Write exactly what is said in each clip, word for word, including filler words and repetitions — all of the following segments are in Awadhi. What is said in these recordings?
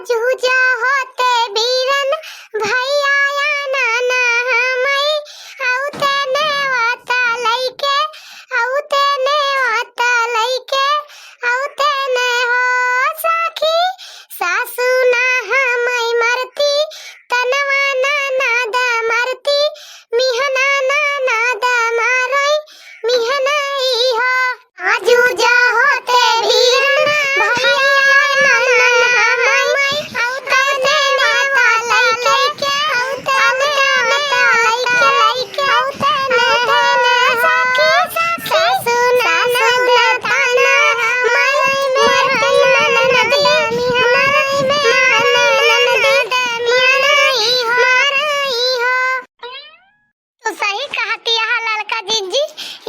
जूजा होते बीरन भैया आना ना हमई, औते नेवता लइके, औते नेवता लइके, औते ने हो सखी, सासू ना हमई मरती, तनवा ना नाद मरती, मिहना ना नाद मारई, मिहनई हो। आजू जा होते बीरन भैया नन्ना हमई, औते नेवता लइके, औते नेवता लइके, औते ने सखी, सासू ननद ताना, माई मोर ननद, माई मोर ननद, माई मोर ननद, माई हो। तू सही कहती है ललका जिज्जी,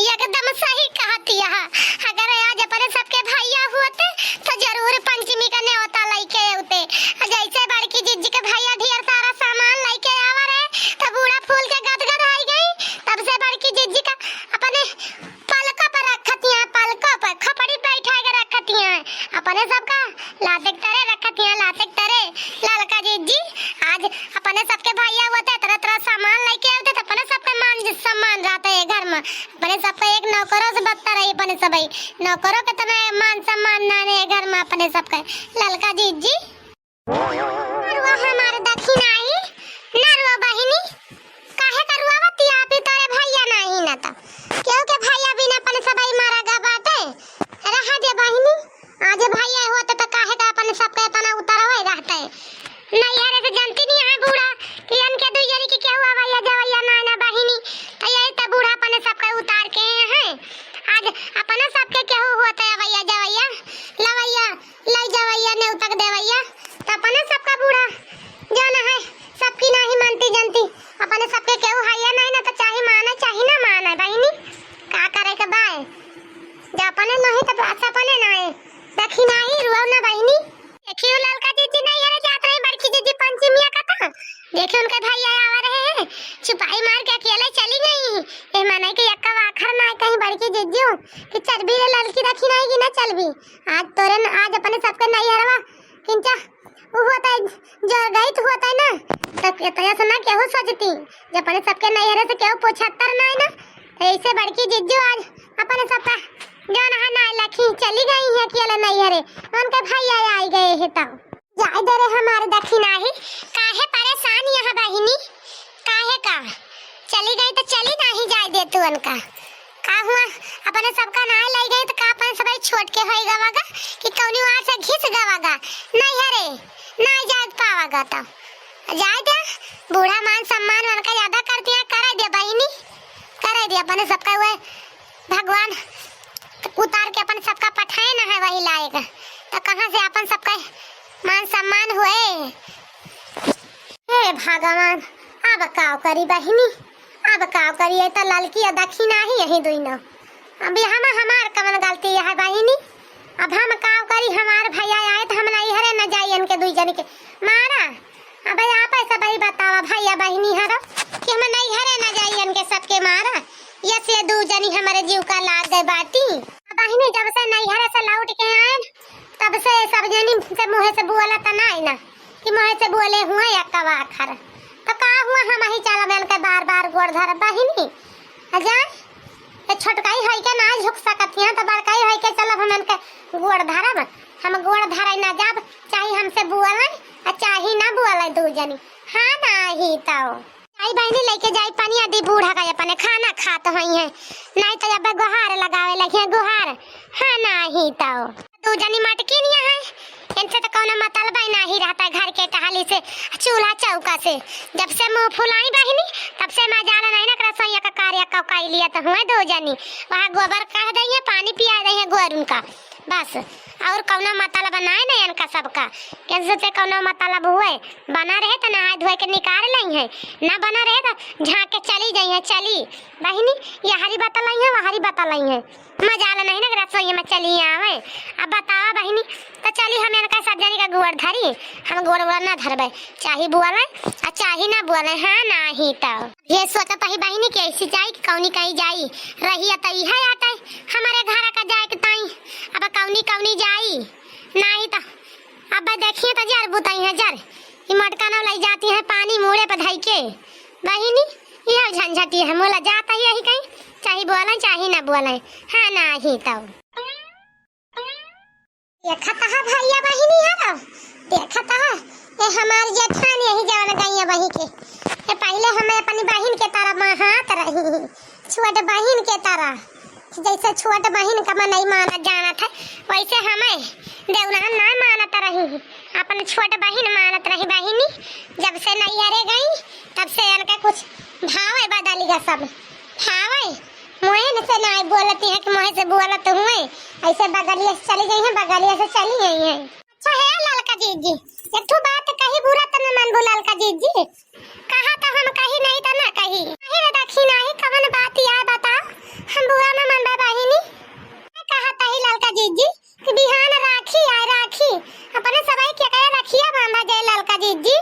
एकदम सही कहती है। अगर आज अपने सबके भैया होते तो जरूर पंचमी का न्योता लइके अउते। जैसे बड़की जिज्जी के भैया ढेर सारा सामान लइके आवा रहे तो बूढ़ा फूल के गदगद आई गई। तब से बड़की जिज्जी का अपने पलकों पर रखतिया, पलकों पर खपड़ी बैठा के रखतिया। अपने सबका लाते के तरे रखतिया, लाते के तरे। ललका जिज्जी, आज अपने सबके भैया होते, तरह तरह सामान लइके आते, तो अपने सबके मान सम्मान रहता है घर में। अपने सबका एक नौकरों से बदतर है अपने सबई। नौकरों के तना मान सम्मान ना है घर में अपने सबके। ललका जिज्जी। ना रुआ हमार दखिनाही, ना रुआ बहिनी, काहे का रुआवत या? आप ही तोरे भैया नाही ना तो केहू के भैया बिना अपन सबई मारा गा बाटे। रहा दे बहिनी, आज भैया होते तो काहे का अपन सबके इतना उतरवे रहते। नैहरे से जनती नहीं है बूढ़ा कि इनके दुई जनी के केहू आवैया जवैया ना ना बहिनी, तो यही तो बूढ़ा अपने सबके उतार के हैं। आज अपने सबके केहू होते आवैया जवैया, लवैया, लई जवैया, नेवता के देवैया, तो अपने सबका बूढ़ा जाना है, सबकी नाही मानती जनती, अपने सबके केहू हैया नाही ना, तो चाहे माने चाहे ना माने बहिनी, का करे के बाय, जब अपने नहीं तो बात अपने नाही, दखिनाही रुआव ना बहिनी। देखियो ललका जिज्जी नैहरे जात रही, बड़की जिज्जी पंचमिया का था, देखियो उनके भैया आवा रहे हैं, छुपाई मार के अकेले चली गई। ए मनई के यक्का वाखर ना कहीं बड़की जिज्जियो कि चलबी रे ललकी दखिनाही कि ना चलबी। आज तोरे न, आज अपने सबके नैहरवा किंचा उ होता है, जो गई तो होता है ना, तो तया से ना केहू सोचती, जब अपने सबके नैहरे से केहू पूछतर ना है ना, तो ऐसे बड़की जिज्जू आज अपने सबका जो ना है ना लखी चली गई है अकेले नैहरे, उनके भैया आई गए हैं तो। जाए दे रे हमारे दखिनाही, काहे परेशान यहाँ बहिनी, काहे का चली गई तो चली नाही जाए दे तू उनका। का हुआ, अपने सबका ना ले गए तो का अपने सबई छोट के होई गवागा कि कौनी वार से घिस गवागा? नैहरे ना जाए पावागा तो जाए दे। बूढ़ा मान सम्मान उनका ज्यादा करती है, करे दे बहिनी, करे दे। अपने सबका हुए भगवान उतार के अपन सबका पठाए ना है वही लायक, तो कहाँ से अपन सबका मान सम्मान हुए? हे भगवान, अब काव करी बहिनी, अब काव करी? ये तो ललकी या दखिनाही यही दुई न। अब हम हमार कवन गलती है बहिनी? अब हम काव करी? हमार भैया आए तो हम नैहरे न जाई इनके दुई जन के मारा। अब आप ऐसा भाई बतावा भैया बहिनी हरो कि हम नैहरे न जाई इनके सबके मारा। ये से दू जनी हमारे जीव का लाग गए बाटी। बहिनी जब से नैहरे से लौट के आए तब से सब जनी से मुँह से बोला त ना ना कि मुँह से बोले हुए या कवा खर। तो का हुआ, हम ही चला बहन के बार बार गोड़ धर बहिनी। आ जाए, ये छोटकाई है के ना झुक सकत हैं, तो बड़काई है के चलब हमन के गोड़ धरब। हम गोड़ धरे ना जाब, चाहे हमसे बोले आ चाहे ना बोले दू जनी। हाँ ना ही तो। आई बहिनी लेके जाई पानी आदि बूढ़ा का अपने खाना खात होई है, नहीं तो अब गुहार लगावे लगी है गुहार। हाँ ना ही तो। दू जनी मटकिनिया है, इनसे तो कौनो मतलब ही नाही रहता है घर के टहली से, चूल्हा चौका से। जब से मुँह फुलाई बहिनी, तब से मजाल नहीं ना रसोईया का कार्य का कई लिया तो हुए दू जनी। वहाँ गोबर काढ़ दइए, पानी पिया दइए गोरुन का, बस। और कौनो मतलब ना है ना इनका सबका, इनसे तो कौनो मतलब हुए। बना रहे तो नहाए धोए के निकाल लई है, ना बना रहे तो झाँक के चली जाई है, चली बहिनी, यहरी बतलाई है, वहरी बतलाई है। मजाल नहीं ना रसोई में चली आवे। अब बतावा बहिनी, तो चली हम इनका सब जनी का गोड़ धरी, हम गोड़ वोड़ ना धरबे, चाहे बोले आ चाहे ना बोले, हाँ ना ही तो। ये सोचत ही बहिनी कि ऐसी जाई कि कौनी कहीं जाई, रही तो इहे आते हमारे घर का जाए के ताई, अब कौनी कौनी जाई, ना ही तो अब देखिए तो जर बुताई है जर, ई मटका न लई जाती है पानी मूड़े पर धई के। बहिनी, यह झंझटी है, मोला जात ही यही कहीं, चाहे बोलें चाहे ना बोलें। हाँ, नाही तो। देखत ह भइया बहिनी हलो, देखत ह, ए हमार जेठान यही जवन गइया बही के। ए पहिले हमें अपनी बहिन के तरह माहात रही, छोट बहिन के तरह। जैसे छोट बहिन का मनई मानत जानत है, वैसे हमें देवरान ना मानत रही, अपन छोट बहिन मानत रही बहिनी। जब से नैहरे गई, तब से इनके कुछ भावे बदल गया सब। भावे, मोहन से ना बोलती है कि मोहे से बोलत हुए, ऐसे बगलिया से चली गई है, बगलिया से चली गई है। अच्छा हे ललका जीजी, एक ठो बात कही, बुरा त न मानबू ललका जीजी। कहा त हम कही, नहीं त ना कही। नहीं रे दखिनाही, कवन बात आय बताओ, हम बुरा न मानबे बहिनी। कहा तही ललका जीजी कि बिहान राखी आय, राखी अपने सबाई के कहे रखिया बांधा जाए ललका जीजी।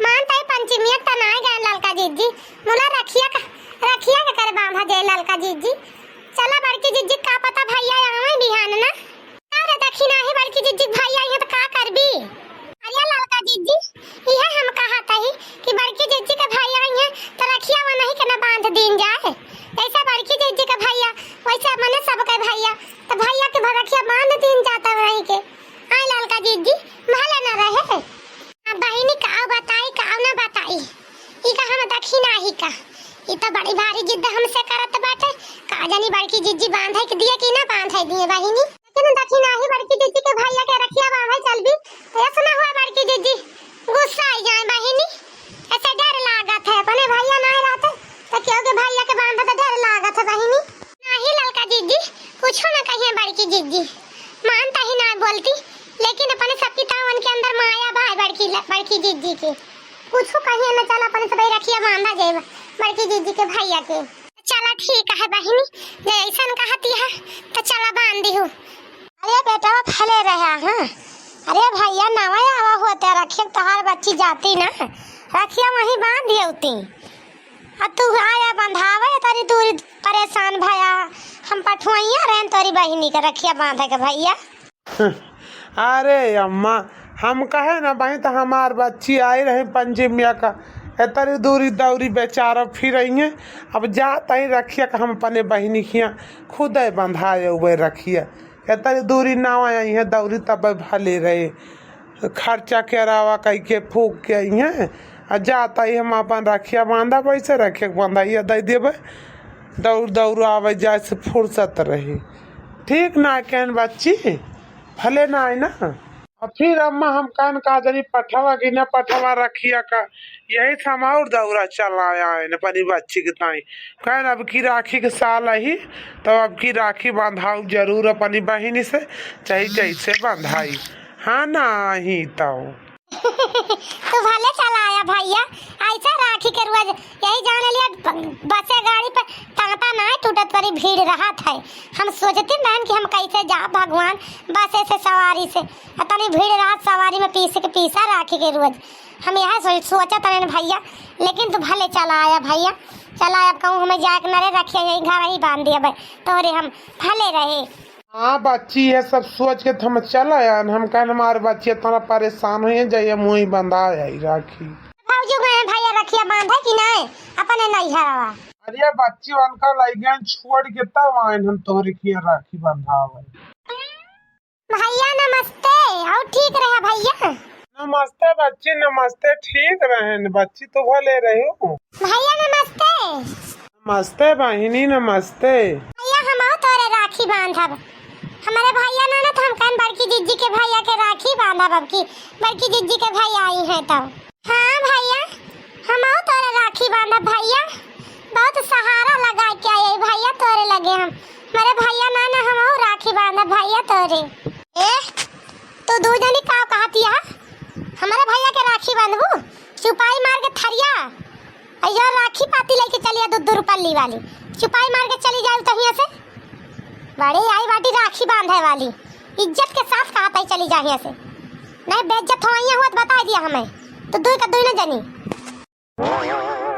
मान तही पंचमिया त नाय गए ललका जीजी, मुला रखिया का, रखिया के करे बांधा जाए ललका जीजी। चला बड़की जीजी, का पता भइया यहाँ बिहान ना। अरे दखिनाही बड़की जिज्जी के भाई आई हैं तो का करबी? अरे ललका जिज्जी, इहे हम कहत हई कि बड़की जिज्जी के भाई आई हैं तो रखिया वनही के न बांध दीन जाए। जैसे बड़की जिज्जी के भइया वैसे अपने सबके भइया, तो भइया के रखिया बांध दीन जाता वनही के। आई ललका जिज्जी भले न रहे। अब बहिनी काव बताई, काव ना बताई, ई का हम दखिनाही का, ई तो बड़ी भारी जिद हमसे करत बाटे। का जानी बड़की जिज्जी बांधे के दिए कि ना बांधे दिए बहिनी। लेकिन दखिनाही बड़की जिज्जी के भइया के रखिया बांधे चलबी, तो ऐसा ना हुआ बड़की जिज्जी गुस्सा आई जाए बहिनी। ऐसे डर लागत है, अपने भइया ना रहते तो केहू के भइया के बांधे तो डर लागत है बहिनी। नाही ललका जिज्जी, कुछो ना कहिए बड़की जिज्जी, मानता ही ना बोलती, लेकिन अपने सबकी तावन के अंदर माया बा बड़की ल-, बड़की जिज्जी के। कुछो कहिए ना, चल अपने सब रखिया बांधा जाए बड़की जिज्जी के भइया के। चला ठीक है बहिनी, जे ऐसन कहती है तो चला बांध दिहु। अरे बेटवा भले रहा, हाँ। अरे भइया नवा आवा होते रखिया तोहार बच्ची जाती ना, रखिया वहीं बांध देती। आ तू आया बंधावे, तरी दूरी परेशान भया। हम पठुआइया रहन तोरी बहिनी के रखिया बांधे के भइया। अरे अम्मा, हम कहे ना बहिन, तो हमार बच्ची आई रही पंचमिया का, एतरी दूरी दौरी बेचारा फिर आई हैं। अब जात ही रखिया का हम अपने बहिनी खिया खुदे बंधाए हुए रखिया। एतरी दूरी ना आई हैं दौरी, तब भले रहे। खर्चा के अलावा कई के फूक के आई हैं। आ जात ही हम अपन रखिया बांधा, वैसे रखिया के बांधा, ये दे देबे। दौड़ दौड़ आवे जाए से फुर्सत रही। ठीक ना कहन बच्ची, भले ना आई ना। और फिर अम्मा हम कहन का जनी पठवा कि ना पठवा रखिया का, यही से हम और दौरा चला आए न अपनी बच्ची के ताई। कहन अब की राखी के साल आई, तो अब की राखी बांधाऊ जरूर अपनी बहिनी से, चाहे जैसे बांधाई। हाँ ना ही तो। तू भले चला आया भइया, ऐसा राखी के रोज यही जान लिया, ब-, बसे गाड़ी पे तांता ना टूटत, बड़ी भीड़ रहत है। हम सोचती रहन कि हम कैसे जा भगवान बसे से सवारी से, अतनी भीड़ रहत सवारी में पीस के पीसा राखी के रोज। हम यह सोच, सोचत रहन भइया, लेकिन तू भले चला आया भइया, चला आया। अब कहूँ हमें जाए के न रहे, रखिया यही घर ही बांध दिया भाई, तोरे हम भले रहे। हाँ बच्ची, ये सब सोच के तो हम चल आयन। हम कहन हमारे बच्ची इतना परेशान हुई है, जाइए मुँह ही बंधा आई राखी। भौजी गए हैं भइया रखिया बांधे कि नहीं अपने नैहरवा? अरे बच्ची उनका लई गए छोड़ के तब आयन हम तोहरे खिया राखी बंधावे। भइया नमस्ते, और ठीक रहा भइया? नमस्ते बच्ची, नमस्ते, ठीक रहन बच्ची, तू भले रहो। भइया नमस्ते। नमस्ते बहिनी, नमस्ते। भइया, हमहू तोरे राखी बांधब। हमरे भइया ना, ना, तो हम कहन बड़की जिज्जी के भइया के राखी बांधब। अब की बड़की जिज्जी के भइया आई हैं तो। हाँ भइया, हमहू तोरे राखी बांधब भइया। बहुत सहारा लगा के आए भइया तोरे लगे हम। हमरे भइया ना, ना, हमहू राखी बांधब भइया तोरे। ए, तू दू जनी का कहती है? हमरे भइया के राखी बांधबू? चुपाई मार के थरिया अइयो राखी पाती लेके चलिया दू दू रुपल्ली वाली, चुपाई मार के चली जाऊ तहिया से। बड़े आई बाटी राखी बांधे वाली, इज्जत के साथ कहा तई चली जा हिया से, नहीं बेइज्जत हो हिया हुआ तो बता दिया हमें, तो दुई का दुई न जनी।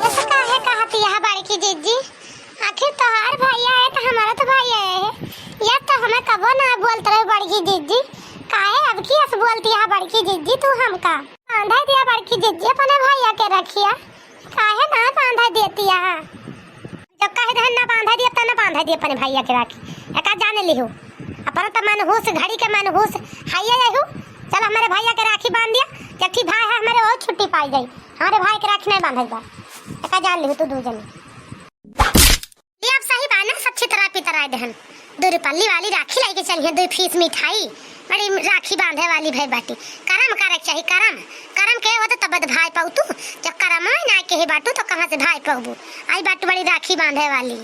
ऐसा काहे कहत यह बड़की जिज्जी? आखिर तोहार भइया है तो हमारा तो भइया है। यह तो हमें कबो ना बोलत रहे बड़की जिज्जी, काहे अब की अस बोलती है बड़की जिज्जी तू हमका? बांधे दिया बड़की जिज्जी अपने भैया के रखिया, काहे ना बांधे देती है? जब कह दहन ना बांधे दिया, तब ना बांधे दिया अपने भैया के राखी। एका जाने लिहू, अपना तो मनहूस, घड़ी के मनहूस है ये यहू। चल, हमारे भैया के राखी बांध दिया, जब ठीक भाई है हमारे, वो छुट्टी पाई जाई, हमारे भाई के राखी नहीं बांधे बा। एका जान लिहू तू दू जने। ये अब सही बा ना, सब छितरा पितरा दहन। दो रुपल्ली वाली राखी लाई के चलिए, दो फीस मिठाई, बड़ी राखी बांधे वाली भई बाटी। करम करे के चाही, करम, करम के होते तब भाई पाऊ तू। जब करम ना के ही बाटू तो कहाँ से भाई पाऊ? आई बाटू बड़ी राखी बांधे वाली।